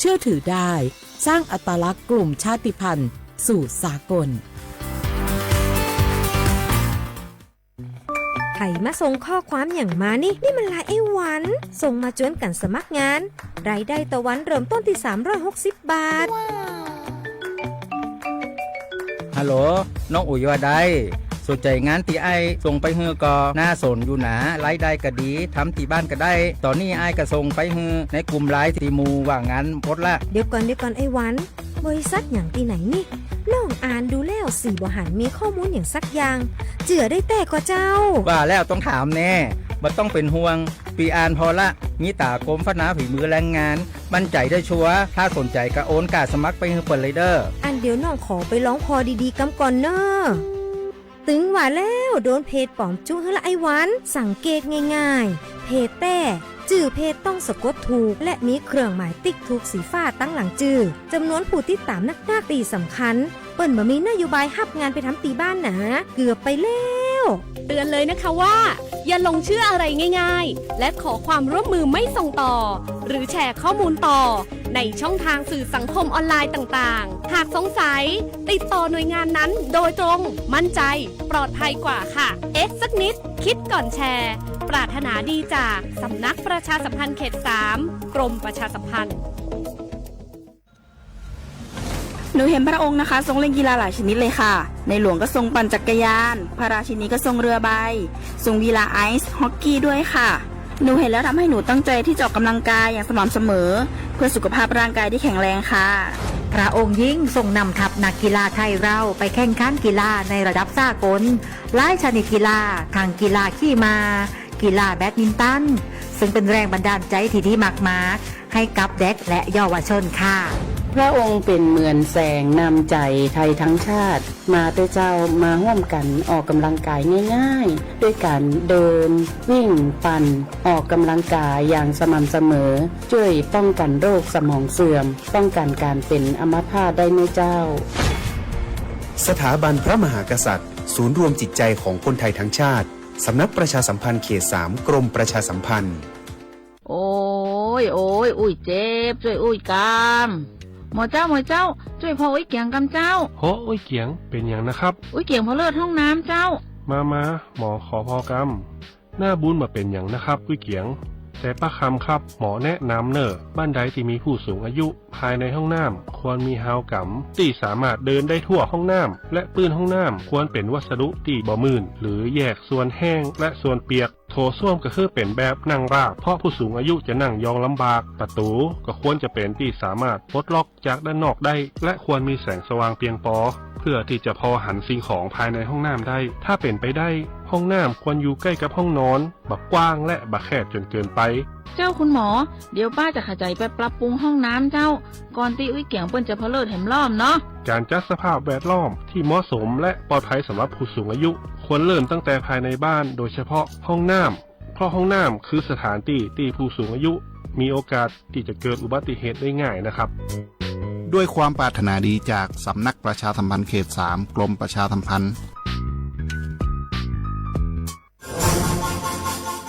เชื่อถือได้ สร้างอัตลักษณ์กลุ่มชาติพันธุ์สู่สากล ใผมาส่งข้อความอย่างมานี่ นี่มันลายไอ้หวัน ส่งมาจวนกันสมัครงาน รายได้ต่อวันเริ่มต้นที่สามร้อยหกสิบบาท ฮัลโหล น้องอุ๋ยว่าได สนใจงานตี้อ้ายส่งไปหื้อก่อ น่าสนอยู่หนา รายได้ก็ดี ทำตี้บ้านก็ได้ ตอนนี้อ้ายก็ส่งไปหื้อในกลุ่มไลน์ตี้หมู่ว่างงานหมดละ เดี๋ยวก่อน เดี๋ยวก่อน ไอ้หวัน บริษัทอย่างตี้ไหนนี่ น้องอ่านดูแล้วสี่บ่หันมีข้อมูลอย่างสักอย่าง เจื่อได้แต้ก่อเจ้า ว่าแล้วต้องถามแน่ บ่ต้องเป็นห่วง ปีอ่านพอละ มีตากรมพัฒนาฝีมือแรงงาน มั่นใจได้ชัวร์ ถ้าสนใจก็โอนการสมัครไปหื้อเปิ้นเลยเด้อ อันเดี๋ยวน้องขอไปลองผ่อดีๆ กำก่อนเนอะ ตึงว่าแล้ว โดนเพจปลอมจุกหื้อละไอ้หวัน สังเกตง่ายๆ เพจแต้ จื่อเพจต้องสะกดถูก และมีเครื่องหมายติ๊กถูกสีฟ้าตังหลังจื่อ จำนวนผู้ติดตามนักๆ ตี้สำคัญ เปิ้นบ่มีนโยบายฮับงานไปทำตี้บ้านหนา เกือบไปแล้ว เตือนเลยนะคะว่า อย่าหลงเชื่ออะไรง่ายๆ และขอความร่วมมือไม่ส่งต่อ หรือแชร์ข้อมูลต่อ ในช่องทางสื่อสังคมออนไลน์ต่างๆ หากสงสัย ติดต่อหน่วยงานนั้นโดยตรง มั่นใจ ปลอดภัยกว่าค่ะ เอ๊ะสักนิด คิดก่อนแชร์ ปรารถนาดีจากสำนักประชาสัมพันธ์เขตสาม กรมประชาสัมพันธ์ หนูเห็นพระองค์นะคะ ทรงเล่นกีฬาหลายชนิดเลยค่ะ ในหลวงก็ทรงปั่นจักรยาน พระราชินีก็ทรงเรือใบ ทรงกีฬาไอซ์ฮอกกี้ด้วยค่ะ หนูเห็นแล้วทำให้หนูตั้งใจที่จะออกกำลังกายอย่างสม่ำเสมอ เพื่อสุขภาพร่างกายที่แข็งแรงค่ะ พระองค์ยิ่งทรงนำทัพนักกีฬาไทยเราไปแข่งขันกีฬาในระดับสากล หลายชนิดกีฬา ทั้งกีฬาขี่ม้า กีฬาแบดมินตัน ซึ่งเป็นแรงบันดาลใจที่ดีมากๆ ให้กับเด็กและเยาวชนค่ะ พระองค์เป็นเหมือนแสงนำใจไทยทั้งชาติ มาเต๊อะเจ้า มาร่วมกันออกกำลังกายง่ายๆ ด้วยการเดิน วิ่ง ปั่น ออกกำลังกายอย่างสม่ำเสมอ ช่วยป้องกันโรคสมองเสื่อม ป้องกันการเป็นอัมพาตได้นะเจ้า สถาบันพระมหากษัตริย์ ศูนย์รวมจิตใจของคนไทยทั้งชาติ สำนักประชาสัมพันธ์เขตสาม กรมประชาสัมพันธ์ โอ้ย โอ้ย อุ้ยเจ็บ ช่วยอุ้ยกำ หมอเจ้า หมอเจ้า ช่วยผ่ออุ้ยเกียงกำเจ้า โห อุ้ยเกียง เป็นอย่างนะครับ อุ้ยเกียงผ่อเลือดห้องน้ำเจ้า มา มา หมอขอผ่อกำ หน้าบุญบ่เป็นอย่างนะครับ อุ้ยเกียง แต่ป้าคำครับ หมอแนะนำเนอะ บ้านใดที่มีผู้สูงอายุ ภายในห้องน้ำควรมีฮาวกำ ที่สามารถเดินได้ทั่วห้องน้ำ และปื้นห้องน้ำควรเป็นวัสดุที่บ่มื่น หรือแยกส่วนแห้งและส่วนเปียก โถส้วมก็คือเป็นแบบนั่งราบ เพราะผู้สูงอายุจะนั่งยองลำบาก ประตูก็ควรจะเป็นที่สามารถปลดล็อกจากด้านนอกได้ และควรมีแสงสว่างเพียงพอ เพื่อที่จะพอหันสิ่งของภายในห้องน้ำได้ ถ้าเป็นไปได้ ห้องน้ำควรอยู่ใกล้กับห้องนอน บ่กว้างและบ่แคบจนเกินไป เจ้าคุณหมอ เดี๋ยวป้าจะขยายไปปรับปรุงห้องน้ำเจ้า ก่อนตี้อุ้ยเกียงเปิ้นจะผ่อเลือดแหมรอบเนาะ การจัดสภาพแวดล้อมที่เหมาะสมและปลอดภัยสำหรับผู้สูงอายุ ควรเริ่มตั้งแต่ภายในบ้าน โดยเฉพาะห้องน้ำ เพราะห้องน้ำคือสถานที่ที่ผู้สูงอายุมีโอกาสที่จะเกิดอุบัติเหตุได้ง่ายนะครับ ด้วยความปรารถนาดีจากสำนักประชาสัมพันธ์เขตสาม กรมประชาสัมพันธ์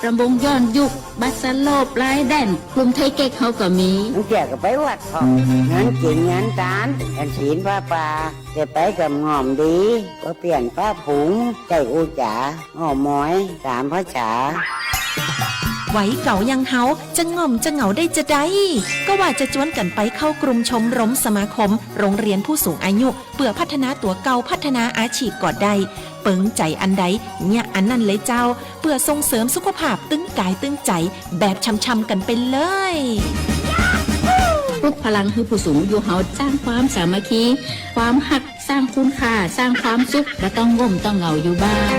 รำวงย้อนยุค บัสโลป ลายแดน กลุ่มไทยเก๊กเฮาก็มี บางเทื่อก็ไปวัดพร้อม งานกินงานทาน ฉันศีลผ้าป่า แต่ไปกับง่อมดี ก็เปลี่ยนผ้าผง ใส่อู้จ๋า อ้อมอย ตามภาษา วัยเก่าอย่างเฮา จะง่อมจะเหงาได้จะใด ก็ว่าจะจวนกั๋นไปเข้ากลุ่มชมรมสมาคม โรงเรียนผู้สูงอายุ เปื่อพัฒนาตั๋วเก่า พัฒนาอาชีพก็ได้ เปิงใจ๋อันใด เยียะอันนั้นเลยเจ้า เปื่อส่งเสริมสุขภาพตึงกายตึงใจ๋ แบบช่ำๆกั๋นไปเลย ปลุกพลังหื้อผู้สูงอายุเฮา สร้างความสามัคคี ความฮัก สร้างคุณค่า สร้างความสุข บ่ต้องง่มต้องเหงาอยู่บ้าน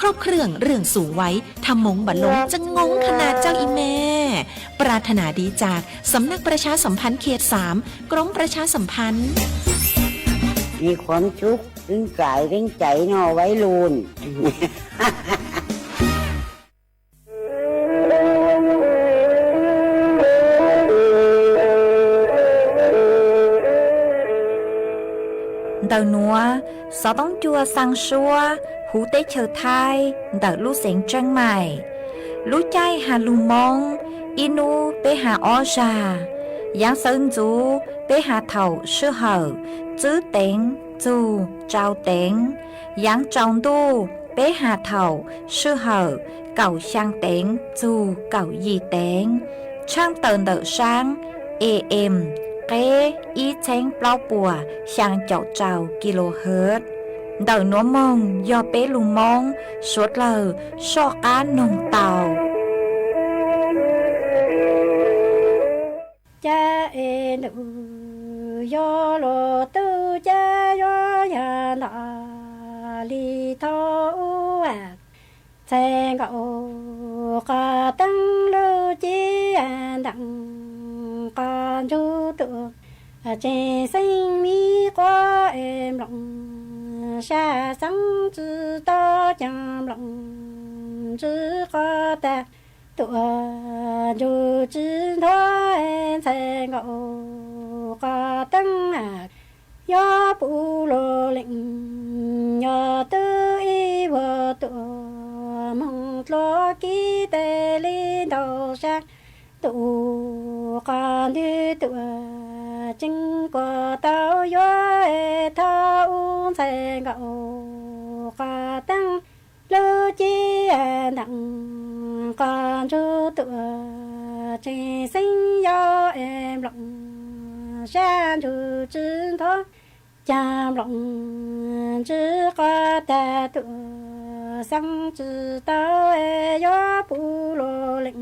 ครบเครื่องเรื่องสูงวัย ถ้ามงบ่ลงจะงงขนาดเจ้าอีแม่ ปรารถนาดีจากสำนักประชาสัมพันธ์เขตสาม กรมประชาสัมพันธ์ มีความสุข ตึงกายตึงใจ๋เนาะวัยรุ่น Ntawm nuav, xov toob cua xaa suab huv teb chaws Thaib ntawm lub xeev Tseeb Maim. Lub caij has lug Moob, ib nub peb has ob zag. Yaav sawv ntxuv peb has thaum sij hawm tsib teev txug rau teev. Yaav tsaus ntuj peb has thaum sij hawm kaum xyaa teev txug kaum yim teev. Tshaaj tawm ntawm saab A M qeb ib txheeb plaub puas xyaa caum rau kilohertz. Ntawm nuav moog yog peb lug Moob suav dlawg soj qaab noog tau. Ca es ntuj yuav luag tub ca yuav yog nto li thaum ub, txhais nkaus qhov teeb lub cib ntees qhov ntsug tuaj, tseem xeeb mi quav es nploos sab xeeb tsi tau caag nploos tsi quav tag tuaj ntsug tsi nthuav, txhais nkaus qhov teeb yuav puv luag leej, yog tub ib vuag tuaj moog dlua kib tes li ntau sab ntuj, qhov ntwg tuaj tseem kuas tau yuav thaum ub, txhais nkaus qhov teeb lub cib ntees qhov ntsug tuaj, tseem xeeb yog es nploos sab ntsug tsi nthuav, caag nploos tsi quav tag tuaj xeeb tsi tau yuav puv luag leej,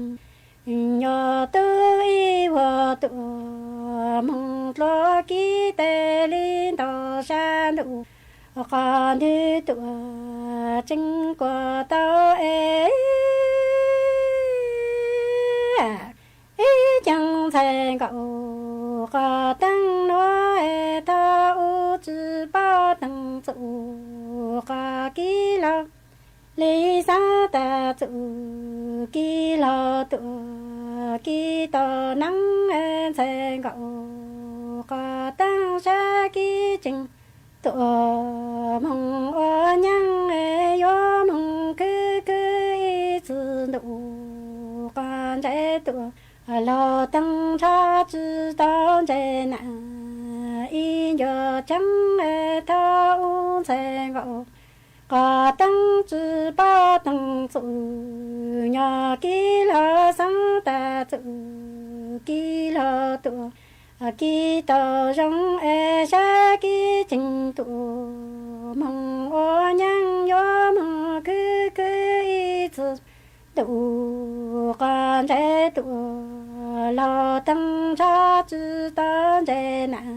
yog tub ib vuag tuaj moog dlua kib tes li ntau sab ntuj, qhov ntwg tuaj tseem kuas tau es ib caag, txhais nkaus qhov teeb nuav thaum ub tsi paub teeb txuj qhov kib laug li xaav tas txuj kib laug tuaj kib tau neeb, txhais nkaus qhov teeb sab kib tseem tuaj moog ua nyaab, yuav moog khwv khwv ib txwm ntuj, qhov ntsais tuaj laug teeb nrho tsi tau ntsais nam ib ncua tsheeb, thaum ub txhais nkaus qhov teeb tsi paub teeb txuj nyob kib laug xaav tas txuj kib laug tuaj kib tau zoo es sab kib tseem tuaj moog ua nyaab, yuav moog khwv khwv ib txwm ntuj, qhov ntsais tuaj laug teeb nrho tsi tau ntsais nam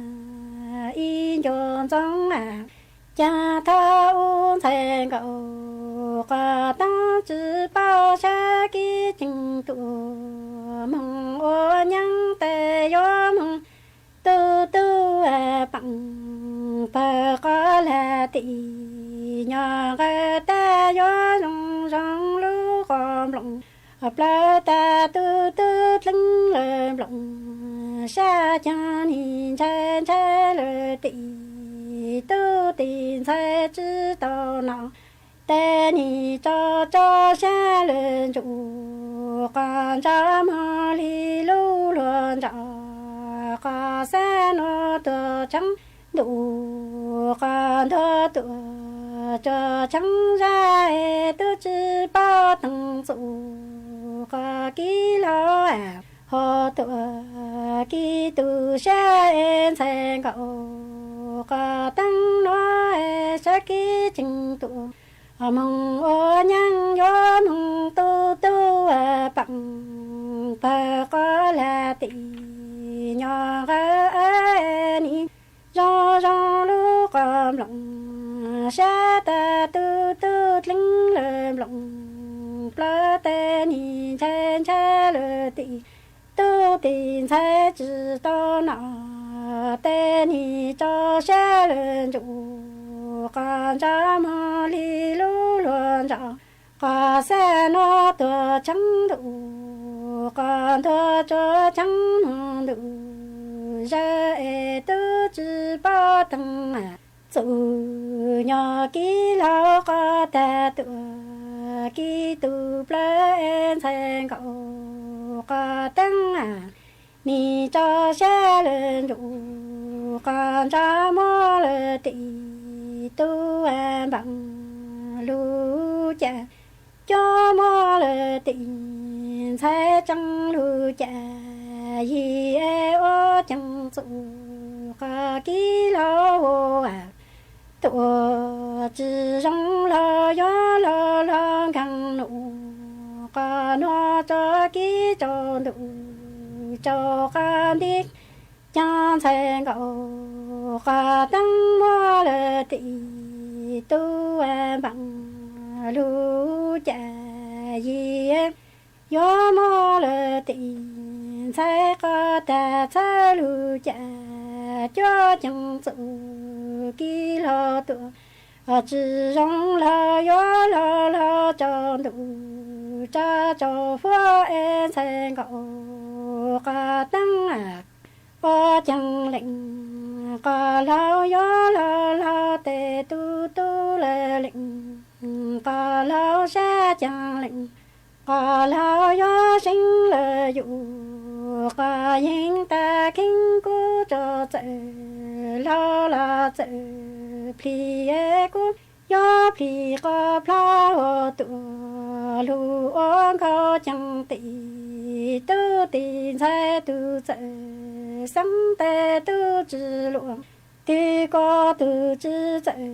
ib ncua ntxoov, caag thaum ub txhais nkaus qhov teeb tsi paub sab kib tseem tuaj moog ua nyaab, tes yuav moog tu tu paam pawg qhov lag tim nyob nqawd tas yuav zoo zoo lub qhov nploos, plawg tas tu tu dleeb lawm nploos, sab caag nim ntshai ntshai lawm tim tub tim ntxhais tsi tau nov, tes nim tso tso sab lawm ntsuj, qhov ntsaj moog li lub luag ntsaj, qhov xab nuav tuag tsheeb ntuj, qhov ntuag tuaj tso tsheeb zag es tub tsi paub teeb txuj, qhov kib laug ho tuaj kib tu sab es ntxhais nkaus qhov teeb nuav, sab kib tseem tuaj moog ua nyaab, yuav moog tu tu paam pawg qhov lag tim nyob nqawd nim zoo zoo lub qhov nploos, sab tas tu tu dleeb lawm nploos, plawg tes nim ntshai ntshai lawm tim tub tim ntxhais tsi tau nov, tes nim tso sab lawm ntsuj, qhov ntsaj moog li lub luag ntsaj, qhov xab nuav tuag tsheeb ntuj, qhov ntuag tso tsheeb moog ntuj, zag es tub tsi paub teeb txuj nyob kib laug qhov tag tuaj kib tu plawg es ntxhais nkaus qhov teeb, nig tso siab lawm ntsuj qhov ntsaj muab lawm tim tub npeem lub cas, cuab muab lawm tim ntxhais tseeb lub cas, yig ua ceev txum qhov kib laug tuaj tsis zoo los yuav los los nkees num qhov nuav tso kib tsaus ntuj tsaus qhov nti, ceeb ntxhais nkaus qhov teeb muab lawm tim tub npeem lub cas, yig yuav muab lawm tim ntxhais qhov tag txhawb lub cas, cuab ceev txum kib laug tuaj tsis zoo los yuav los los tsaus ntuj tsa tsaus fuab es ntxhais nkaus qhov teeb ua ceev lees qhov laug yuav los los tes tub tub lawm lees qhov laug sab ceev lees qhov laug yuav seev lawm yus qhov yeeb tag kheev kuj tso txawm laug los txawm plhis kuj yuav plhis qhov plhaub tuaj lug ua nkaus ceev tim tub tim ntxhais tug txawm xeeb tes tub tsis luam, twg ko tug tsis txawm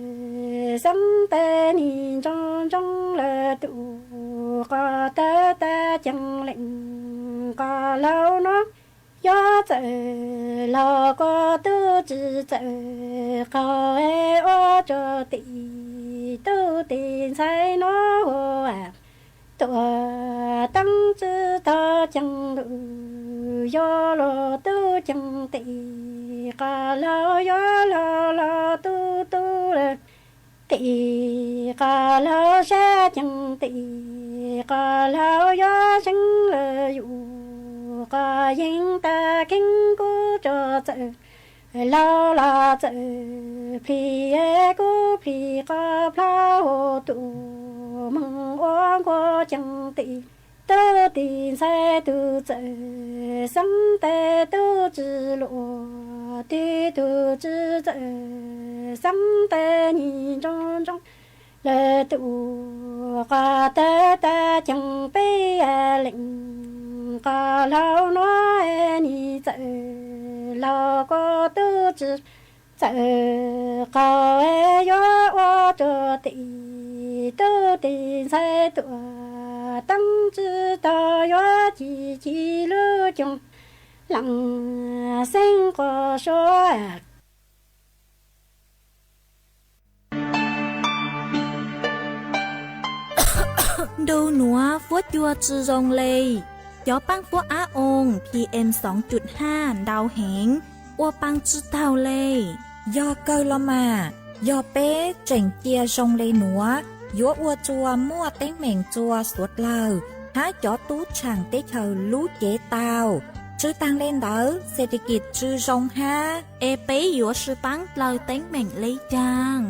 xeeb tes nig ntsoov ntsoov lawm tus qhov tawv tag ceev lees qhov laug nuav yuav txawm laug ko tub tsis txawm qaug ua tso tim tub tim ntxhais nuav ua tuaj teeb tsis tau ceev lug yuav luag tub ceev tim qhov laug yuav los los tub tub lawm tim qhov laug sab ceev tim qhov laug yuav seev lawm yus qhov yeeb tag kheev kuj tso txawm laug los txawm plhis kuj plhis qhov plhaub tuaj moog ua nkaus ceev tim tub tim ntxhais tug txawm xeeb tes tub tsis luam, twg tug tsis txawm xeeb tes nig ntsoov ntsoov lawm tus qhov tawv tag ceev peb lees qhov laug nuav nig txawm laug ko tub tsis txawm qaug yuav ua tso tim tub tim ntxhais tuaj teeb tsis tau yuav ci ci lub cooj lees xeeb quas suav. Ntu nuav fuab cua tsi zoo le, cov paab fuab ab oo P M xoo cuj haj ntau heev, ua paa tsi taug le. Yog kawg los mas, yog peb tseem cia zoo le nuav, yuav ua tsua muaj teeb meem tsua suav dlawg hab cov tub tshaam teb chaws lub cev tau. Tsi taag le ntawd, xes tis kis tsi zoo hab. Es peb yuav sib paab dlaws teeb meem le caag?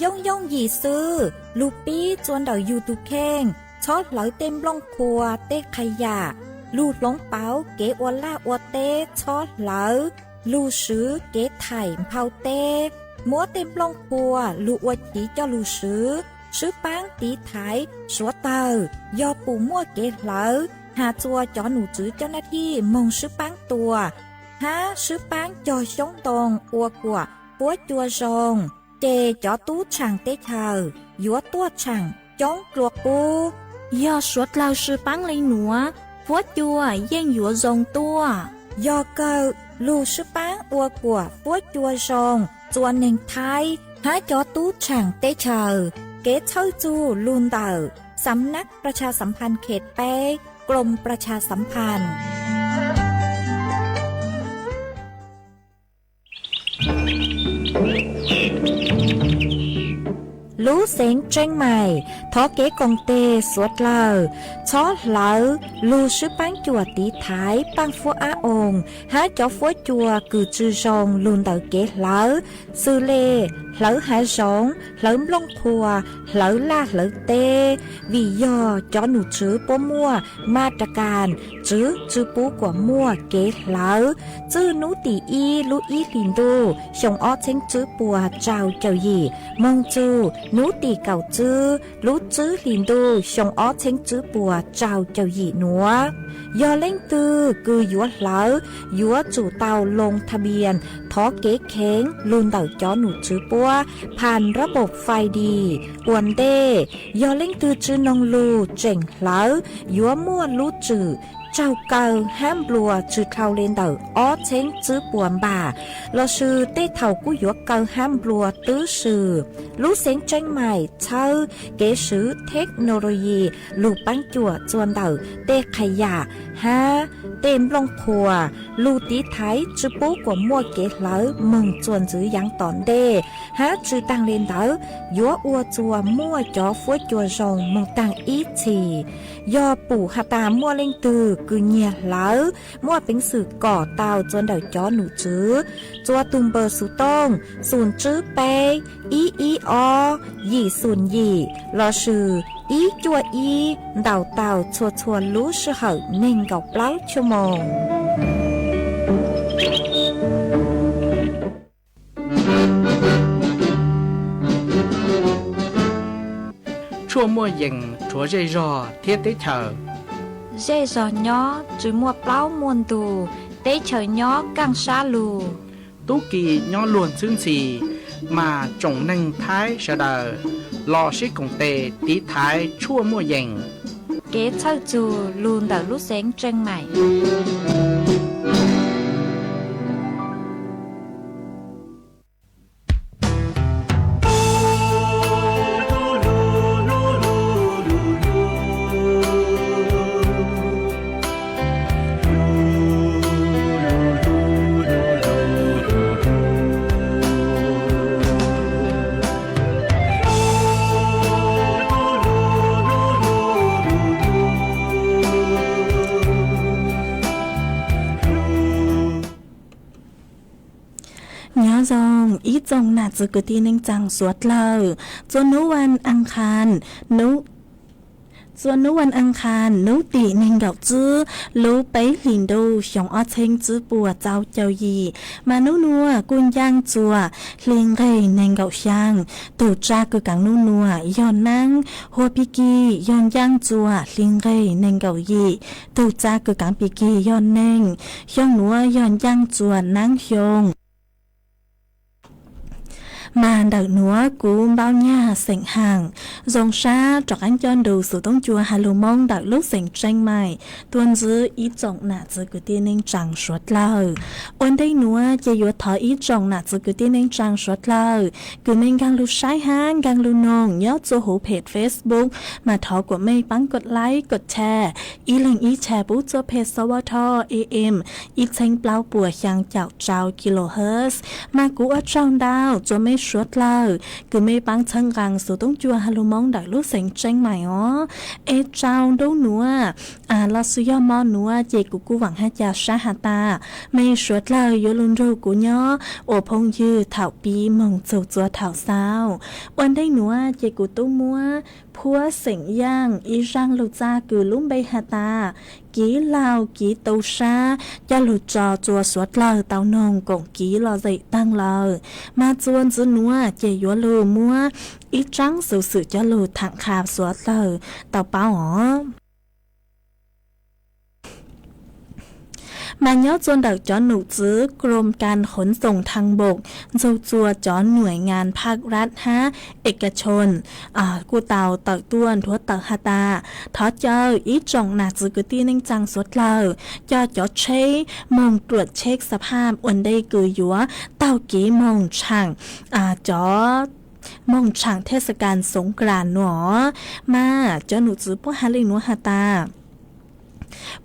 Yooj yooj yim xwb, lug pib tsua ntawm yug tug kheej, txhob hlawv tej nplooj qhuav tej qha yam, lug hloov pauv kev ua laj ua teb txhob hlawv, lug swv kev thaim nphau teb, muab tej nplooj qhuav lug ua chiv coj lug swv, sib paab tiv thaiv suav dlawg, yog pum muaj kev hlawv has tsua cov num tswv coj nab thij moog sib paab tua, hab sib paab cog xyoob ntoo ua kuam fuab cua zoo, ces cov tub tshaam teb chaws yuav tuaj tshaam coob dlua qub. Yog suav dlawg sib paab le nuav, fuab cua yeej yuav zoo tuaj. Yog kawg, lug sib paab ua kuam fuab cua zoo tsua neeg Thaib hab cov tub tshaam teb chaws. Kev txhawj txug lug ntawm สำนักประชาสัมพันธ์เขตแปด กรมประชาสัมพันธ์. Lub xeev Tsheej Maim thov kev koom tes suav dlawg txhob hlawv lug swb paab cuam tiv thaiv paaj fuab ab oo hab cov fuab cua kws tsi zoo lug ntawm kev hlawv, xws le hlawv hav zoov, hlawv nplooj qhuav, hlawv laj hlawv teb, vim yog cov num tswv puab muaj ma ra kas tswv tsi pub kuas muaj kev hlawv. Txwj nub tim ib lub ib hlis ntuj xyoo ob txheeb tswb puas rau caum yim moog txug nub tim kaum tswb lub tswb hlis ntuj xyoo ob txheeb tswb puas rau caum yim nuav, yog leej twg kws yuav hlawv yuav tsum tau loo tha npias thov kev kheev lug ntawm cov num tswv puab phas rab npaum fais dis ua ntej. Yog leej twg tsi noog lug tseem hlawv yuav muaj lub tswm raug kaw hab nplua tsi dhau le ntawm ob txheeb tswb puas npam, lossis tej thaum kuj yuav kaw hab nplua twb swm. Lub xeev Tsheej Maim txhawb kev swv theknoloyi lug paab cuam txuas ntawm tej qha yam hab tej nplooj qhuas lug tiv thaiv tsi pub kuas muaj kev hlawv moog txuas ntxiv yaav tom ntej, hab tsi taag le ntawd yuav ua txuas muaj cov fuab cua zoo moog taag ib txhis. Yog pum has tas muaj leej twg kws nyiag hlawv, muaj peev xwm kom tau txuas ntawm cov num tswv txuas tug npawb xov tooj xoom tswb peb ib ib ob yim xoom yim lossis ib cuaj ib ntaus tau txhua txhua lub sij hawm neeg nkaum plaub chua moos. Tshuaj muaj yees rhuav zej zog thiab teb chaws. Zej zog nyob tsi muaj plaub muaj ntug, teb chaws nyob kaaj sab lug. Tub ki nyob luag ntxhwb ntxhi, mas tsoom neeg Thaib sawv daws los sib koom tes tiv thaiv tshuaj muaj yees. Kev txhawj txug lug ntawm lub xeev Tsheej Maim. Nyob zoo ib tsoom nam txiv kwv tij neej tsaa suav dlawg, txua nub vaj a kha, txua nub vaj a kha nub tim neeg nkaum tswb lub peb hlis ntuj xyoo ob txheeb tswb puas txaus caum yim, mas nub nuav kuj ncaaj txuas hli nqeg neeg nkaum xyaa. Tug tsa kws kaav nub nuav yog naab, hua pig kig yog ncaaj txuas hli nqeg neeg nkaum yim. Tug tsa kws kaav pig kig yog neeg, xyoo nuav yog ncaaj txuas naab xyoo. Mas ntawm nuav kuv npau nyag xeem haam zoo sab rov qaab coj nrug xuv toob cua has lug Moob ntawm lub xeem Tsheej Maim tuaj ntsib ib tsoom nam txiv kwv tij neej tsaa suav dlawg. Ua ntej nuav ces yuav thov ib tsoom nam txiv kwv tij neej tsaa suav dlawg kws mej nkaag lug saib hab nkaag lug noog nyob txua huv peg Facebook, mas thov kuas mej paab kov like kov share, ib leeg ib share pub txua peg S W T A M ib txheeb plaub puas xyaa caum rau kilohertz. Mas kuv ua tsaug ntau txua mej suav dlawg kws mej paab txhawb nqaa xuv toob cua has lug Moob ntawm lub xeem Tsheej Maim os. Es tsau ntuj nuav lossis yog mo nuav ces kuv kuj vaam hab ca sab has tas mej suav dlawg yuav lug nrug kuv nyob ua phooj ywg thaum pib moog txug txua thaum xaus. Ua ntej nuav ces kuv tub muab phuab xeem yaaj ib zaaj lug txaj kws lub npe has tas Kiv Laug Kiv Tu Sab coj lug tso txua suav dlawg tau noog koom kiv lom zem taag lawm. Mas txua ntxiv nuav ces yuav lug muab ib tsaab xuv xwm coj lug thaam qha suav dlawg tau paub os. Mas nyob txua ntawm cov num txwv Krom Kas Khuv Xoom Thaab Npoom nrug txua cov nuaim ngas phaj rat hab eka chon kuj tau tawm tuaj nthuav tawm has tas thov caw ib tsoom nam txwv kwv tij neej tsaa suav dlawg coj cov tsheb moog ruam tsheb xa phaj ua ntej kws yuav taug kev moog tshaam cov moog tshaam thej xa kas xoov kras nuav. Mas cov num txwv puab has le nuav has tas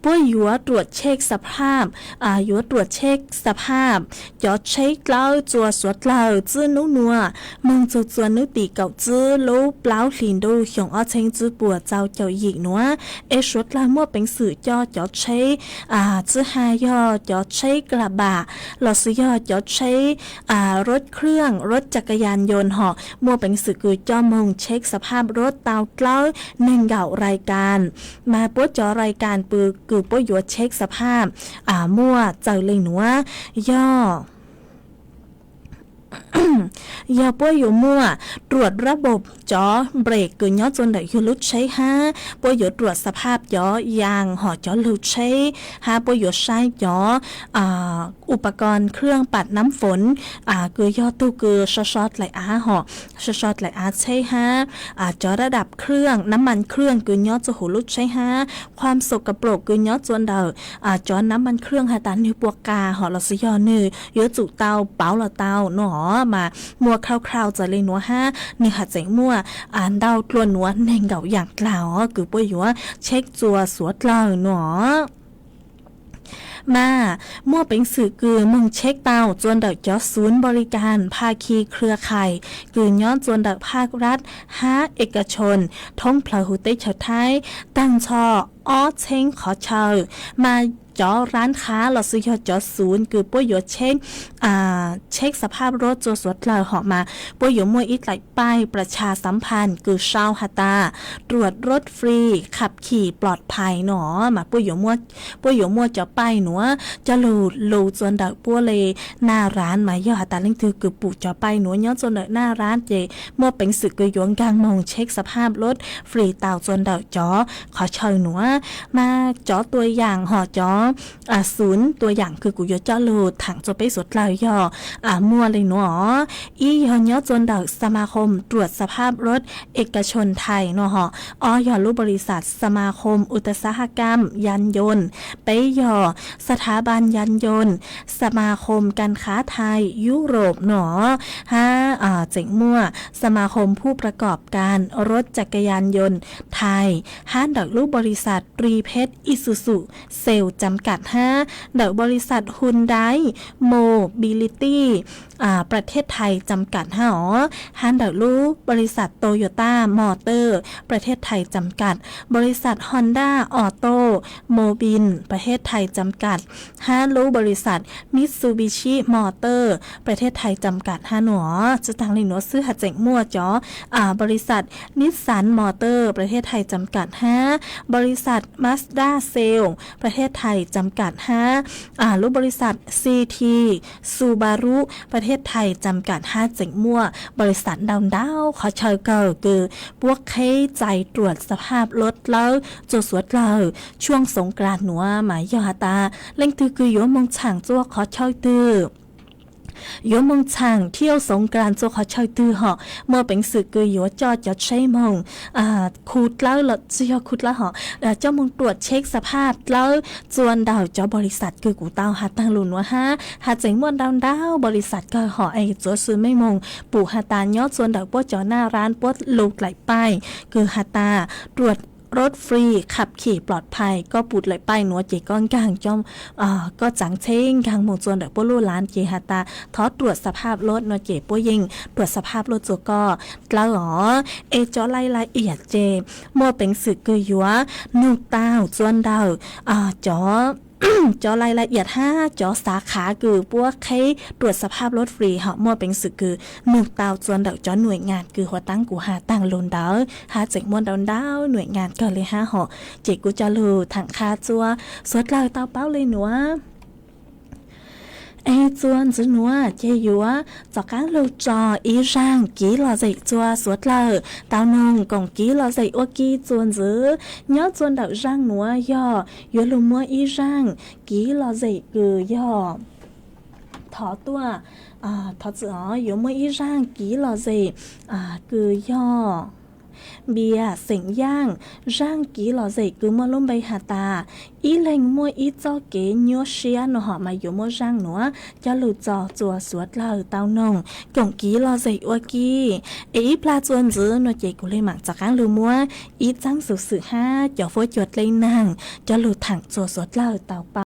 Puab yuav ruam tsheb xav phaj, yuav ruam tsheb xav phaj cov tsheb dlawb txua suav dlawg txwb nub nua moog txug txua nub tim kaum txwb lub plaub hlis ntuj xyoo ob txheeb txwb puas txaus caum yim nuav. Es suav dlawg muaj peev xwm coj cov tsheb txwb ha yog cov tsheb ka la bam lossis yog cov tsheb rub khwj rub ca ka yas yoos hom muaj peev xwm kws coj moog tsheb xav phaj rub tau dlawb neeg nkaum rais kas. Mas puab cov rais kas kws puab yuav tsheb xav phaj muaj txawm le nuav, yog yog puab yuav muaj ruam rab npaum cov npres kws nyob txua ntawm yug lub tsheb hab puab yuav ruam xav phaj cov yaas hom cov lug tsheb hab puab yuav saib cov u pa ko khwj pam nab foov kws yog tug kws so so dlaim av hom so so dlaim av tsheb hab cov rab dam khwj nab mas khwj kws nyob txua huv lub tsheb hab khuam xom ka plaum kws nyob txua ntawm cov nab mas khwj has tas nwg puas qas hom lossis yog nwg yuav tsum tau pauv los tau nuav mas muaj khau khau txawm le nuav hab nwg has tseem muaj ntau dlua nuav neeg nkaum yaam dlaag os kws puab yuav tsheb txua suav dlawg nuav. Mas muaj peev xwm kws moog tsheb tau txua ntawm cov xuv npo li kas pha khi khwj khais kws nyob txua ntawm phaj rab hab e ka chon thoob plawg huv teb chaws Thaib taag nrho ob txheeb qhov chaw. Mas cov rab khab lossis yog cov xuv kws puab yuav tsheb xav phaj rub txua suav dlawg hom mas puab yuav muaj ib dlaim paij plas tshas xav phaj kws sau has tas ruam rub fri khab khim plov phais nuav mas puab yuav muaj cov paij nuav coj lug lug txua ntawm puab le naj rab mas yog has tas leej twg kws pum cov paij nuav nyob txua ntawm naj rab ces muaj peev xwm kws yuav nkaag moog tsheb xav phaj rub fri tau txua ntawm cov qhov chaw nuav. Mas cov tua yaam hom cov xuv tua yaam kws kuv yuav coj lug thaam txua peb suav dlawg yog muaj le nuav os. Ib yog nyob txua ntawm Xamakhom Ruam Xaphab Rub Ekachon Thais no hom, ob yog lub npaus li xav Xamakhom Utasahakam Yan Yon, peb yog Sathaban Yan Yon, Xamakhom Kan Khab Thais Yurop no hab tseem muaj Xamakhom Phuj Prakov Kan Rub Cakayan Yon Thais hab ntawm lub npaus li xav Ri Pheej Isuzu Sales Cam Kam hab ntawm npaus li xav Hyundai Mobility Prathej Thais Cam Kam hab os, hab ntawm lub npaus li xav Toyota Motor Prathej Thais Cam Kam, npaus li xav Honda Automobile Prathej Thais Cam Kam, hab lub npaus li xav Mitsubishi Motor Prathej Thais Cam Kam hab no. Tsi taag le nuav xwb hab tseem muaj cov npaus li xav Nissan Motor Prathej Thais Cam Kam hab npaus li xav Mazda Sales Prathej Thais Cam Kam hab lub npaus li xav CT Subaru Prathej Thais Cam Kam hab tseem muaj npaus li xav ntau ntau qhov chaw kawg kws puab qheb txais ruam xaphab lub dlawb txua suav dlawg tshuaj Xoov Kras nuav mas yog has tas leej twg kws yuav moog txhaam txua qhov chaw twg, yuav moog txhaam thiaj Xoov Kras txua qhov chaw twg hom, muaj peev xwm kws yuav coj cov tsheb moog khu dlawb los tsi yog khu dlawb hom, coj moog ruam tsheb xaphab dlawb txua ntawm cov npaus li xav kws kuv tau has taag lug nuav hab, hab tseem muaj ntau ntau npaus li xav kawg hom es txuav xwm mej moog pum has tas nyob txua ntawm puab cov naj rab puab lug dlaim paij kws has tas ruam rub fri khab khim plov phais, koj pum dlaim paij nuav ces koj nkaag, koj txaav tsheb nkaag moog txua ntawm puab lub lav ces has tas thov ruam xaphab lub no ces puab yeej ruam xaphab lub txua koj dlawb os. Es cov laj laj iam ces muaj peev xwm kws yuav nug tau txua ntawm cov, cov laj laj iam hab cov xav khav kws puab qheb ruam xaphab lub fri hom muaj peev xwm kws nug tau txua ntawm cov nuaim nyaam kws huv taab kuv has taag lug ntawd hab tseem muaj ntau ntau nuaim nyaam kawg le hab hom, ces kuv coj lug thaam qha txua suav dlawg tau paub le nuav. Es txua ntxiv nuav ces yuav rov qaab lug tso ib zaaj kiv lom zem txua suav dlawg tau noog koom kiv lom zem ua ke txua ntxiv. Nyob txua ntawm zaaj nuav yog yuav lug muab ib zaaj kiv lom zem kws yog thov tuaj, thov txim os, yuav muab ib zaaj kiv lom zem kws yog Npias xeem Yaaj, zaaj kiv lom zem kws muaj lub npe has tas, ib leeg muaj ib txoj kev nyuaj siab no hom mas yuav muab zaaj nuav coj lug txog txuas suav dlawg tau noog koom kiv lom zem ua ke. Es ib plag txuas ntxiv no ces kuv le maam rov qaab lug muab ib txaab xuv xwm hab cov fuab cua dlej naag coj lug thaam txuas suav dlawg tau paub.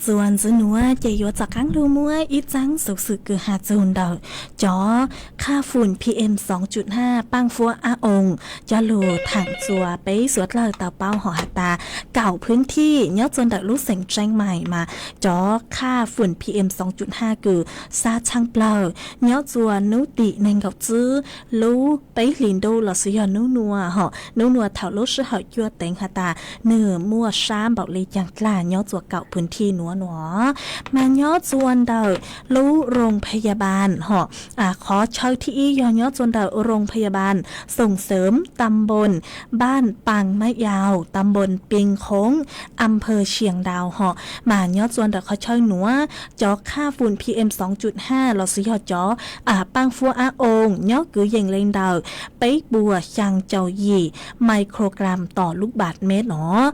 Txuas ntxiv nuav ces yuav rov qaab lug muab ib txaab xuv xwm kws has txug ntawm cov khaj fum P M xoo cuj haj paaj fuab ab oo coj lug thaam rua peb suav dlawg tau paub hov has tas kaum phwv thij nyob rua ntawm lub xeem Tseeb Maim mas cov khaj fum P M xoo cuj haj kws xa tshaaj plawg nyob rua nub tim neeg nkaum tsib lub peb hlis ntuj lossis yog nub nua hov, nub nua thaum lub sij hawm cuaj teev has tas nwg muaj sab npaum le caag dlag nyob rua kaum phwv thij nuav nua. Mas nyob rua ntawm lub rooj pha ya bal hov, qhov chaw thib ib yog nyob rua ntawm rooj pha ya bal Xoom Xeem, tam npoos Npaaj Paas Mab Yau, tam npoos Pee Khoob, am pha Sia Dau hov, mas nyob rua ntawm qhov chaw nuav cov khaj fum P M xoo cuj haj lossis yog cov paaj fuab ab oo nyob kwv yees le ntawm peb puas xyaa caum yim microgram tom lub npaat met os.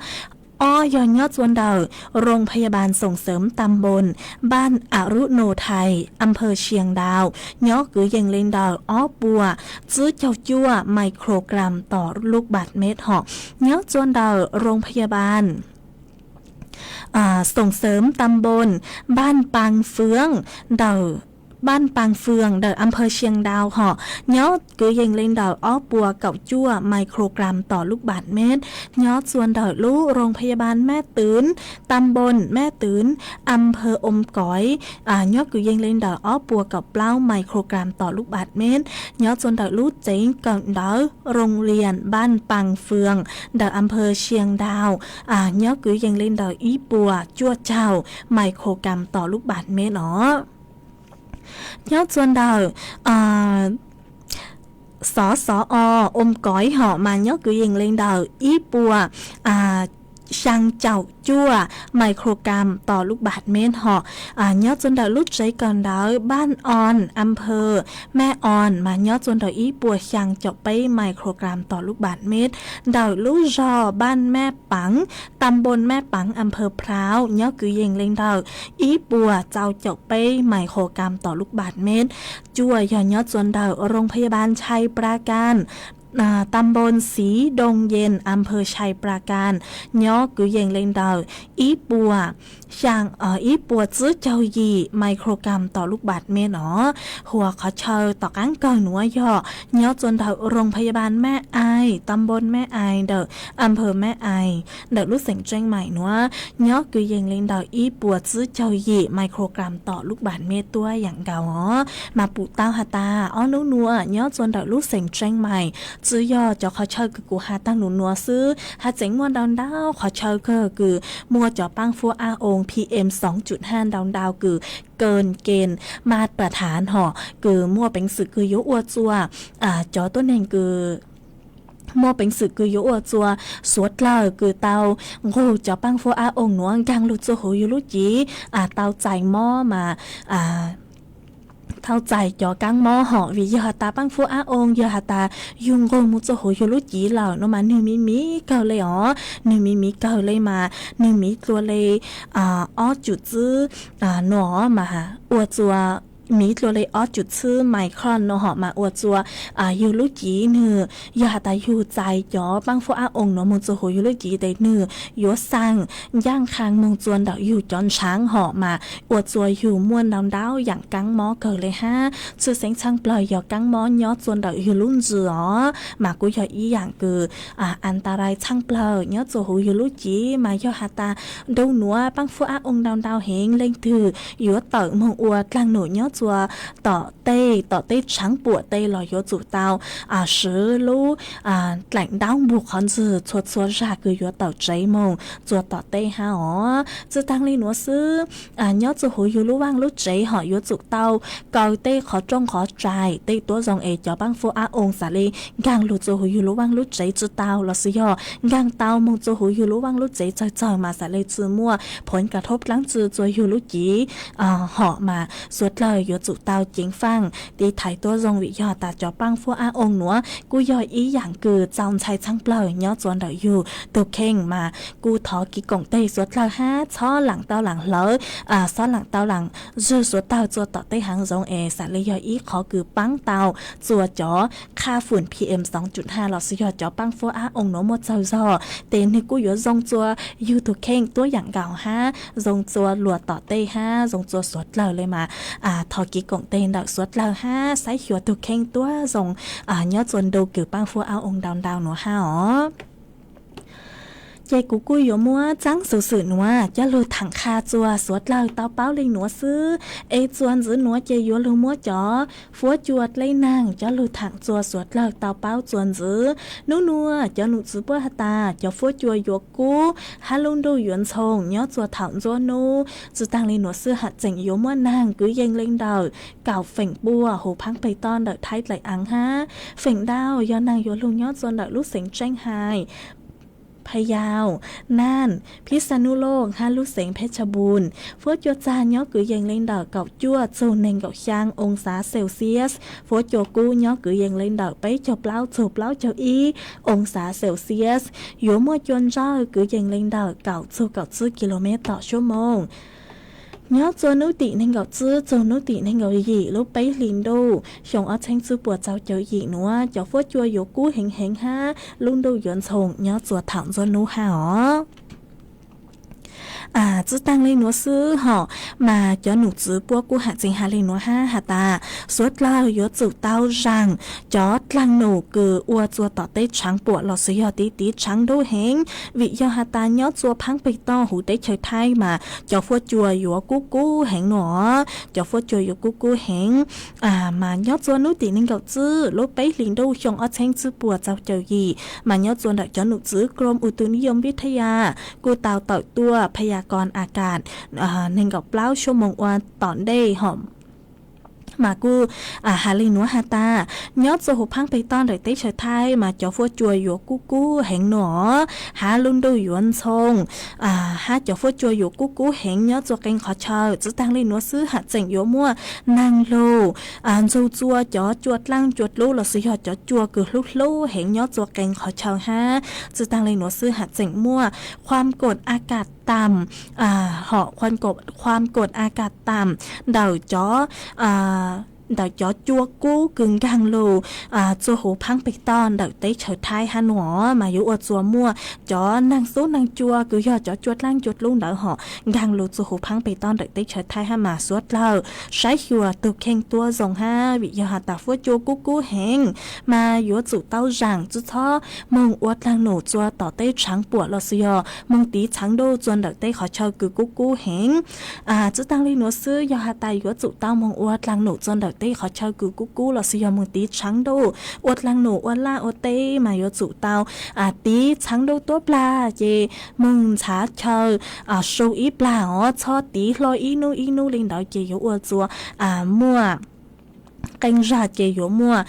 Ob yog nyob rua ntawm rooj pha ya bal Xoom Xeem, tam npoos Npaaj Arunauthais, am pha Sia Dau, nyob kwv yees le ntawm ob puas tsib caug cuaj microgram tom lub npaat met hov. Nyob rua ntawm rooj pha ya bal Xoom Xeem, tam npoos Npaaj Paas Fwm ntawm, Npaaj Paas Fwm ntawm am pha Sia Dau hov, nyob kwv yees le ntawm ob puas kaum cuaj microgram tom lub npaat met. Nyob rua ntawm lub rooj pha ya bal Mab Twm, tam npoos Mab Twm, am pha Om Koiv, nyob kwv yees le ntawm ob puas kaum plaub microgram tom lub npaat met. Nyob rua ntawm lub tsev kawm ntawv rooj lias Npaaj Paas Fwm ntawm am pha Sia Dau, nyob kwv yees le ntawm ib puas cuaj caug microgram tom lub npaat met os. Nyob rua ntawm xov xov o Om Koiv hov mas nyob kwv yees le ntawm ib puas xyaa caum cuaj microgram tom lub npaat met hov. Nyob rua ntawm lub tsev kawm ntawv Npaaj Os, am pha Mab Os mas nyob rua ntawm ib puas xyaa caum peb microgram tom lub npaat met. Ntawm lub zog Npaaj Mab Paas, tam npoos Mab Paas, am pha Phrauv nyob kwv yees le ntawm ib puas rau caum peb microgram tom lub npaat met. Cuaj yog nyob rua ntawm rooj pha ya bal Nchai Pra Kas, tam npoos Xiv Doo Yees, am pha Nchai Pra Kas, nyob kwv yees le ntawm ib puas xyaa, ib puas tsib caug yim microgram tom lub npaat met os. Hua qhov chaw tom qaab kawg nuav yog nyob rua ntawm rooj pha ya bal Mab Ais, tam npoos Mab Ais ntawm am pha Mab Ais ntawm lub xeem Tseeb Maim nuav, nyob kwv yees le ntawm ib puas tsib caug yim microgram tom lub npaat met tuab yaam nkaus os. Mas pum tau has tas ob nub nua nyob rua ntawm lub xeem Tseeb Maim tsi yog cov qhov chaw kws kuv has taag nub nua xwb, hab tseem muaj ntau ntau qhov chaw kawg kws muaj cov paaj fuab ab oo P M xoo cuj haj ntau ntau kws kawg kee mas pas thav hov kws muaj peev xwm kws yuav ua rua cov tuab neeg kws muaj peev xwm kws yuav ua rua suav dlawg kws tau nqug cov paaj fuab ab oo nuav nkaag lug rua huv yug lub cev tau txais mob mas tau txais cov kaab mob hov. Vim yog has tas paaj fuab ab oo yog has tas yug nqug moog rua huv yug lub cev lawm no mas nwg miv miv kawg le os, nwg miv miv kawg le mas nwg miv dlua le ob cum tsib no mas ua rua miv dlua le ob cum tsib micron no hov mas ua rua yug lub cev nwg yog has tas yug txais cov paaj fuab ab oo nuav moog rua huv yug lub cev tes nwg yuav xaa ncaaj qha moog rua ntawm yug cov ntshaav hov mas ua rua yug muaj ntau ntau yaam kaab mob kawg le hab. Tshwj xeeb tshaaj plawg yog kaab mob nyob rua ntawm yug lub ntsws os, mas kuj yog ib yaam kws antarai tshaaj plawg nyob rua huv yug lub cev. Mas yog has tas ntuj nuav paaj fuab ab oo ntau ntau heev, leej twg yuav tawm moog ua dlaag num nyob rua tom tej, tom tej tshaav puam tej los yuav tsum tau swv lub dlaim ntaub npug qhov ntswg txhua txhua zag kws yuav tawm tsev moog rua tom tej hab os. Tsi taag le nuav xwb, nyob rua huv yug lub vaaj lub tsev hov yuav tsum tau kaw tej qhov rooj qhov tsaig tej tuab zoo es cov paaj fuab ab oo xaav le nkaag lug rua huv yug lub vaaj lub tsev tsi tau lossis yog nkaag tau moog rua huv yug lub vaaj lub tsev txawg txawg mas xaav le tsi muaj phoov ka thob dlaab tsi rua yug lub cev hov mas suav dlawg yuav tsum tau ceev faj tiv thaiv tuab zoo vim yog tas cov paab fuab ab oo nuav kuj yog ib yaam kws txaus ntshai tshaj plawg nyob tsua ntawm yug tug kheej mas kuj thov kev koom teg suav dlawg hab txhob laam tau laam hlawv, txhob laam tau laam zwg suav dlawg tsua tom tej haav zoov es xam le yog ib qhov kws paab tau tsua cov qha fum P M soo cum ha lossis yog cov paab fuab ab oo nuav muaj txaug zog tes nwg kuj yuav zoo tsua yug tug kheej tuab yaam nkaus hab zoo tsua luas tom tej hab zoo tsua suav dlawg le mas thov kev koom teg ntawm suav dlawg hab saib xyuas tug kheej tuab zoo nyob tsua ntu kws paab fuab ab oo ntau ntau nuav hab os. Ces kuv kuj yuav muab txaab xuv xwm nuav coj lug thaam qha tsua suav dlawg tau paub le nuav xwb. Es tsua ntxiv nuav ces yuav lug muab cov fuab cua dleb naag coj lug thaam tsua suav dlawg tau paub tsua ntxiv. Nub nuav cov num txwv puab has tas cov fuab cua yuav kub hab lub ntuj yuav ntxhoo nyob tsua thaum ntxuab nub. Tsi taag le nuav xwb has tseem yuav muaj naag kwv yees le ntawm kaum feem pua huv phaab peg toj ntawm Thaib dlaim aav hab feem ntau yog naag yuav lug nyob tsua ntawm lub xeev Tseeb Hais, Phayau, Naj, Phij Xa Nub Looj hab lub xeev Phej Tshaj Npun. Fuab cua txag nyob kwv yees le ntawm kaum cuaj txug neeg nkaum xyaa oo xav Celsius. Fuab cua kub nyob kwv yees le ntawm peb caug plaub txug plaub caug ib oo xav Celsius. Yuav muaj cua ntsawj kwv yees le ntawm kaum txug kaum tsib kilomev tom suab moos. Nyob tsua nub tim neeg nkaum tsib txug nub tim neeg nkaum yim lub peb hlis ntuj xyoo ob txheeb tsib puas txaug caum yim nuav cov fuab cua yuav kub heev heev hab lub ntuj yuav ntxhoo nyob tsua thaum ntxuab nub hab os. Tsi taag le nuav xwb hom, mas cov num txwv puab kuj has tseem has le nuav hab has tas suav dlawg yuav tsum tau zaam cov dlaag num kws ua tsua tom teb tshaav puam lossis yog tiv tiv tshaav ntuj heev, vim yog has tas nyob tsua phaab peg toj huv teb chaws Thaib mas cov fuab cua yuav kub kub heev nuav, cov fuab cua yuav kub kub heev. Mas nyob tsua nub tim neeg nkaum tsib lub peb hlis ntuj xyoo ob txheeb tsib puas txaug caum yim mas nyob tsua ntawm cov num txwv Krom Utu Niyom Vithaya kuj tau tawm tuaj phaya koos a kas neeg nkaum plaub suab moos ua tom ntej hom, mas kuj has le nuav has tas nyob tsua huv phaab peg toj ntawm teb chaws Thaib mas cov fuab cua yuav kub kub heev nuav, hab lub ntuj yuav ntxhoo, hab cov fuab cua yuav kub kub heev nyob tsua qee qhov chaw. Tsi taag le nuav xwb has tseem yuav muaj naag lug ntxug tsua cov cua dlaaj cua dlub lossis yog cov cua kws hlub hlub heev nyob tsua qee qhov chaw hab. Tsi taag le nuav xwb has tseem muaj khuam koom a kas tam, hom khuam koom a kas tam ntawm cov ntawm cov cua kub kws nkaag lug tsua huv phaab peg toj ntawm teb chaws Thaib hab nuav mas yuav ua tsua muaj cov naag xub naag cua kws yog cov cua dlaaj cua dlub ntawd hom nkaag lug tsua huv phaab peg toj ntawm teb chaws Thaib hab mas suav dlawg saib xyuas tug kheej tuab zoo hab vim yog has tas fuab cua kub kub heev mas yuav tsum tau zaam tsi txhob moog ua dlaag num tsua tom teb tshaav puam lossis yog moog tiv tshaav ntuj tsua ntawm teb qhov chaw kws kub kub heev. Tsi taag le nuav xwb yog has tas yuav tsum tau moog ua dlaag num tsua ntawm teb qhov chaw kws kub kub lossis yog moog tiv tshaav ntuj ua dlaag num ua laj ua teb mas yuav tsum tau tiv tshaav ntuj tuab plag ces moog ntxhav chaw su ib plag os, txhob tiv hlo ib nub ib nub le ntawd ces yuav ua tsua muaj qee zag ces yuav muaj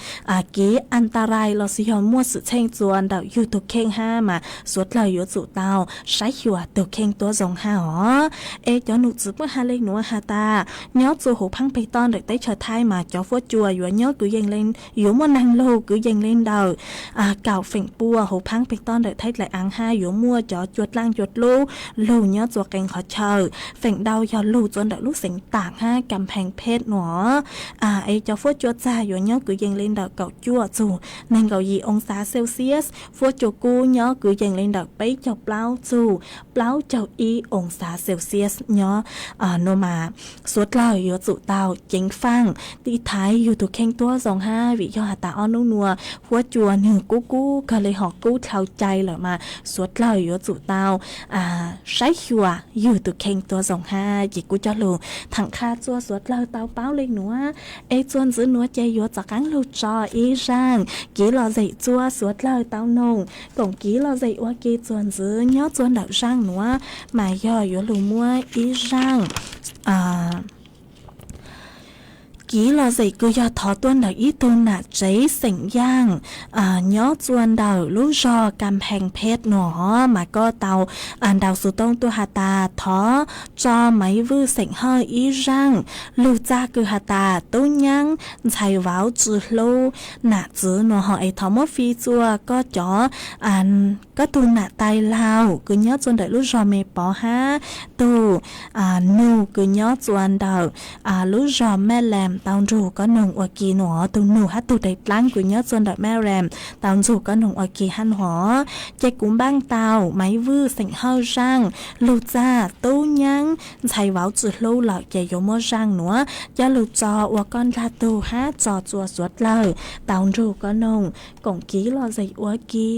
kev a nta rai lossis yog muaj xwm txheej tsua ntawm yug tug kheej hab mas suav dlawg yuav tsum tau saib xyuas tug kheej tuab zoo hab os. Es cov num txwv puab has le nuav has tas nyob tsua huv phaab peg toj ntawm teb chaws Thaib mas cov fuab cua yuav nyob kwv yees le, yuav muaj naag lug kwv yees le ntawm kaum feem pua huv phaab peg toj ntawm Thaib dlaim aav hab yuav muaj cov cua dlaaj cua dlub lug nyob tsua qee qhov chaw. Feem ntau yog lug tsua ntawm lub xeev Taam hab Kam Pheej Phej nuav. Es cov fuab cua txag yuav nyob kwv yees le ntawm kaum cuaj txug neeg nkaum yim oo xav Celsius, fuab cua kub nyob kwv yees le ntawm peb caug plaub txug plaub caug ib oo xav Celsius nyob nuav mas suav dlawg yuav tsum tau ceev faaj tiv thaiv yug tug kheej tuab zoo hab vim yog has tas ob nub nuav fuab cua nwg kub kub kawg le hom kub dlhau cai lawm mas suav dlawg yuav tsum tau saib xyuas yug tug kheej tuab zoo hab. Ces kuv coj lug thaam qha tsua suav dlawg tau paub le nuav. Es tsua ntxiv nuav ces yuav rov qaab lug tso ib zaaj kev lom zem tsua suav dlawg tau noog koom kev lom zem ua ke tsua ntxiv nyob tsua ntawm zaaj nuav mas yog yuav lug muab ib zaaj Kiv Lom Zem kws yog thov tuaj ntawm ib tug nam tsev xeem Yaaj nyob txua ntawm lub zog Kam Pheej Phej no, mas koj tau ntaus xov tooj tuaj has tas thov tso Maiv Vwj xeem Hawj ib zaaj lug txag kws has tas tub nyab ntxhais vauv tsi hlub nam txwv no ho es thov muab fi txua koj cov, koj tug nam tais laug kws nyob txua ntawm lub zog Me Pov hab tug nug kws nyob txua ntawm lub zog Mej Lees tau nrug koj noog ua ke no. Tug nug hab tug dlaim dlaab kws nyob txua ntawm Mej Lees tau nrug koj noog ua ke hab no. Ces kuv npaaj tau Maiv Vwj xeem Hawj zaaj lug txag tub nyab ntxhais vauv tsi hlub lawm ces yuav muab zaaj nuav coj lug tso ua koj nraag tug hab tso txua suav dlawg tau nrug koj noog koom Kiv Lom Zem ua ke.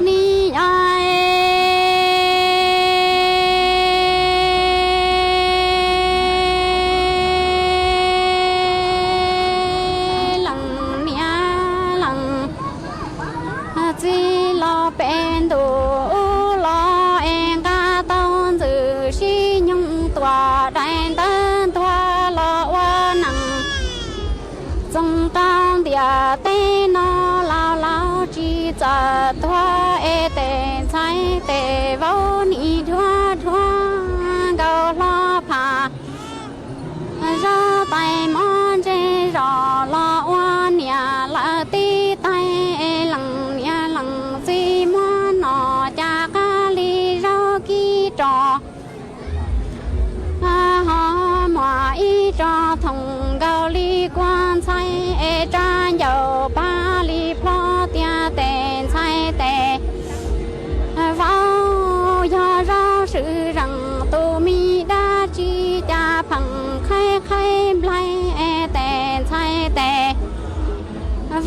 Ni lees niam lees txiv los peb ntuj ub los es nqa tau ntxwg sib nyoog tuam dai ntawv ntuag los ua neej. Txoov rau ntiaj teb no laus laus tsis txawm tuag es tes ntxhais tes vauv nim dhuav dhuav nkaus hlo pham. Zaub tais mov ntseg zos los ua niam lawv tib tais es lees niam lees txiv muab nom cas qab li zaub kib rog ho muaj ib tsob thoom nkaus li kua ntxhais es rab ncauj pag li plho tias tes ntxhais tes vauv yog zaub swm zees tus me dab tsi cas pheej qhaib qhaib nplaig es tes ntxhais tes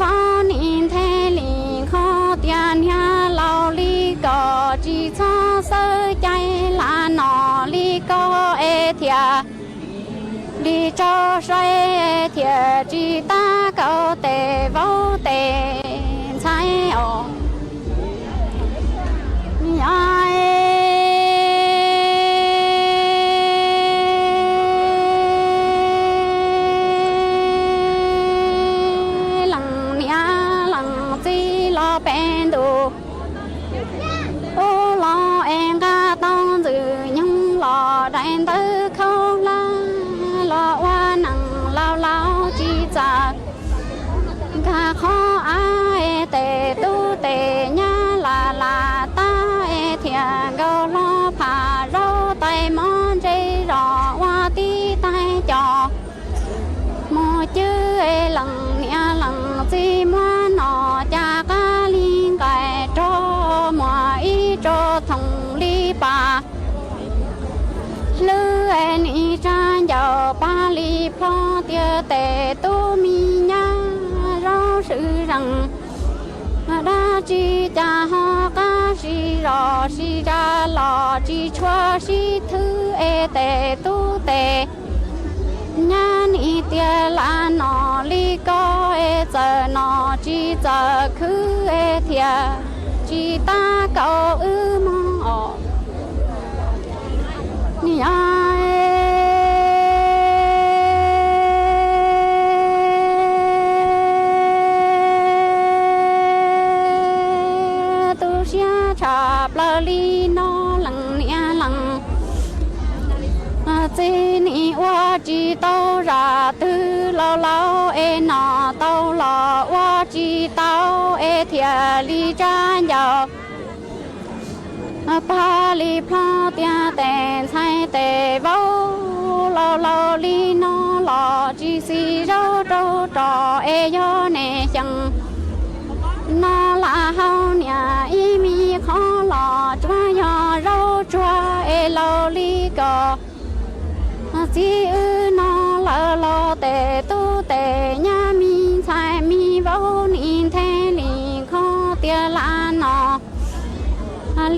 vauv nim nthe li nkho tias niag laus li ko tsis txhob xawb cai lam nom li ko es thiaj li tso sai thiaj tsis tab kaum tes vauv tes ntxhais os. Lees niam lees txiv los peb ntuj ub los es nqa tau ntxwg nyoog los dai ntawv khaub hlab los ua neej laus laus tsis txawm nkag qhov av es tes tub tes nyab lam lam tab es thiaj nkaus hlo pham zaub tais mov ntseg zos ua tib tais cos mus cwb es lees niam lees txiv muab nom cas qab li nqaim rog muaj ib tsob thoom li pas hlwb es nim rab ncauj pag li plho tias tes tub me nyab zaub swm zees dab tsi cas ho qab sib zos sib zam los tsis tshua sib thwb es tes tub tes nyab nim tias lam nom li ko es txawm nom tsis txawm khwv es thiaj tsis tab kaum wb mog os. Niam tu siab tshaj plaws li no lees niam lees txiv nim ua tsis tau zam twg laus laus es nom tau los ua tsis tau es thiaj li rab ncauj pag li plho tias tes ntxhais tes vauv laus laus li no los tsis xis zaub rau rog es yog niam xyeem no lam hau niam ib me qhov los tsuas yog zaub tsuag es laus li ko txiv wb no lawm los tes tub tes nyab me ntxhais me vauv nim nthe li nkho tias lam nom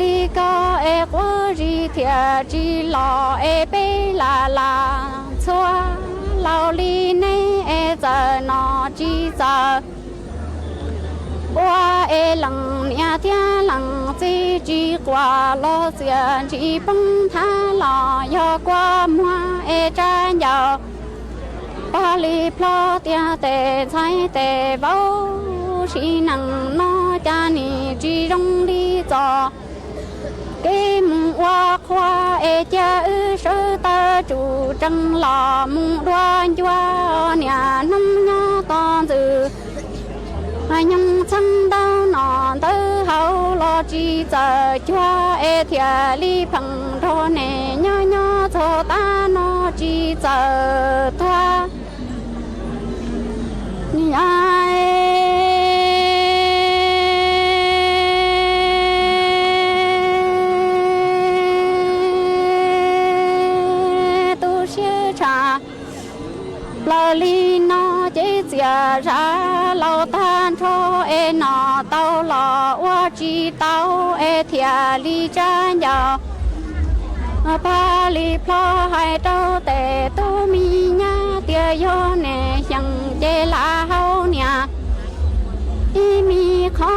li ko es quav zis thiaj tsis los es peb lam lam txhua laus li neb es txawm nom tsis txawm ua es lees niam thiab lees txiv tsis quaj los txias ntsis poob thab los yog kua muag es rab ncauj Paj li plho tiag tes ntxhais tes vauv, sim neej no cas nim tsis zoo li txoj kev mus ua qhua es cia wb sawv tawm tsum tsees los mus dua ncua niam hnub nyoog tos ntxwg. Nyoog txheeb ntau no ntawd hauv los tsis txawm cuag es thiaj li pheej nrog neb nyob nyob txog tav no tsis txawm tuag. Niam tu siab tshaj plaws li no ces txias zam laus tag nrho es no tau los ua tsis tau es thiaj li tsa ncauj. Paj li plho hais rau tes tub me nyab tias yog neb xyeej ces lam hau niam ib me qho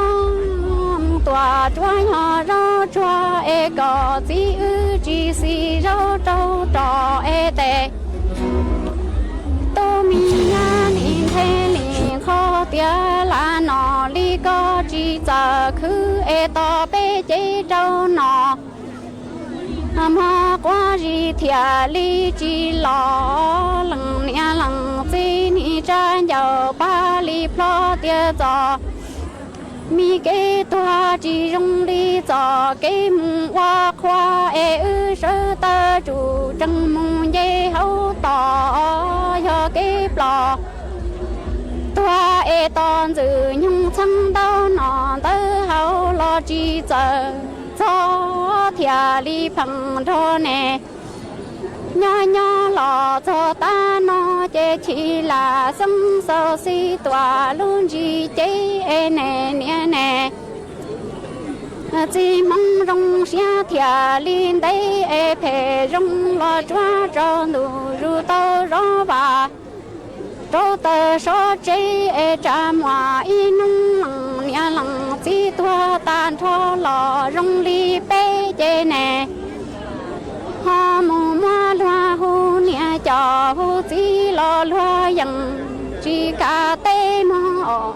mus tua tsuab yog zaub tsuag es kom txiv wb tsis xis zaub rau rog es tes tub me nyab nim nthe li qhov tias lam no li koj tsis txawm khwv es tos peb cev rau no. Mog quab zis thiaj li tsis los lees niam lees txiv nim tsa ncauj paj li plho tias txoj me kev tuag tsis zoo li txoj kev mus ua qhua es wb sawv tawm tsum tsees mus nce hauv toj yog kev ploj tuag es tos ntxwg nyoog txheeb ntau no ntawd hauv los tsis txawm txog thiaj li pheej nrog neb nyob nyob los txog tav no ces chim lam xeeb xaus xis tuam lub ntsis cev es neb niam neb txiv hmoov zoo siab thiaj li ntev es phem zoo los tsuab tsaus ntuj zus tau zov vaj rau taws sov tsev es tsa muaj ib hnub lees niam lees txiv tuag tag nrho los zoo li peb ces neb ho mus muab luag hu niam coj hu txiv los luag yeej tsis kam teb mog os.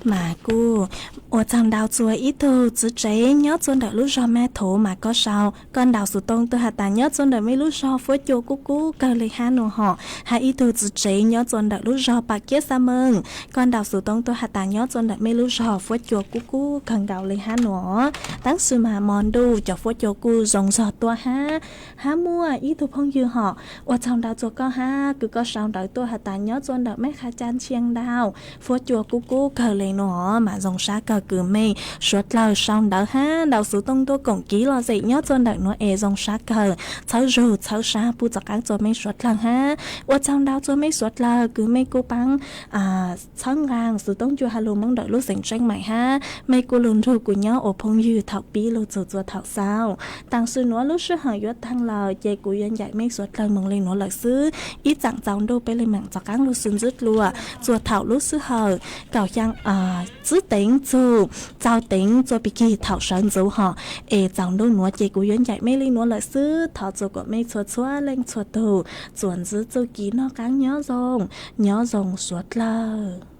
Mas kuj ua tsaug ntau txug ib tug txiv tsev nyob txua ntawm lub zog Mab Thuv mas koj sau koj ntaus xov tooj tuaj has tas nyob txua ntawm mej lub zog Fuab Cua kub kub kawg li hab nua hom. Hab ib tug txiv tsev nyob txua ntawm lub zog Pam Kiab Xa Meej, koj ntaus xov tooj tuaj has tas nyob txua ntawm mej lub zog Fuab Cua kub kub kawg nkaus li hab nua. Tab sis mas mo ntuj cov fuab cua kuj zoo zog tuaj hab. Hab muaj ib tug phooj ywg hom, ua tsaug ntau txug koj hab kws koj sau ntawv tuaj has tas nyob txua ntawm mej qha ca ntsia ntau, Fuab Cua kub kub kawg li Nuav mas zoo sab kawg kwv mej suav dlawg sau ntawv hab ntaus xuv tooj tuaj koom kiv los xeem nyob txug ntawm nuav es zoo sab kawg, txhawb zug txhawb sab pub txhov qaab txug mej suav dlawg hab. Ua tsaug ntau txug mej suav dlawg kws mej kuj paab txhawb nqaa xuv tooj cua ha lug Moob ntawm lub xeev Tseeb Maim hab mej kuj lug nrug kuv nyob ua phooj ywg thaum pib lug txug txua thaum xaus. Taam sim nuav lub sij hawm yuav taag lawm ces kuv yuav ncaim mej suav dlawg moog le nuav lawm xwb. Ib txaam txaus ntuj peb le maam txhov qaab lug xwb ntxwb dlua txua thaum lub sij hawm kaum xyaa txwb teev txug txaus teev txua pig kig thaum sawv ntxuv hov. Es txaus ntuj nuav ces kuv yuav ncaim mej le nuav lawm xwb. Thov txua kuas mej txhua txhua leej txhua tug txuas ntxwb txuj ci noj qaab nyob zoo, nyob zoo suav dlawg.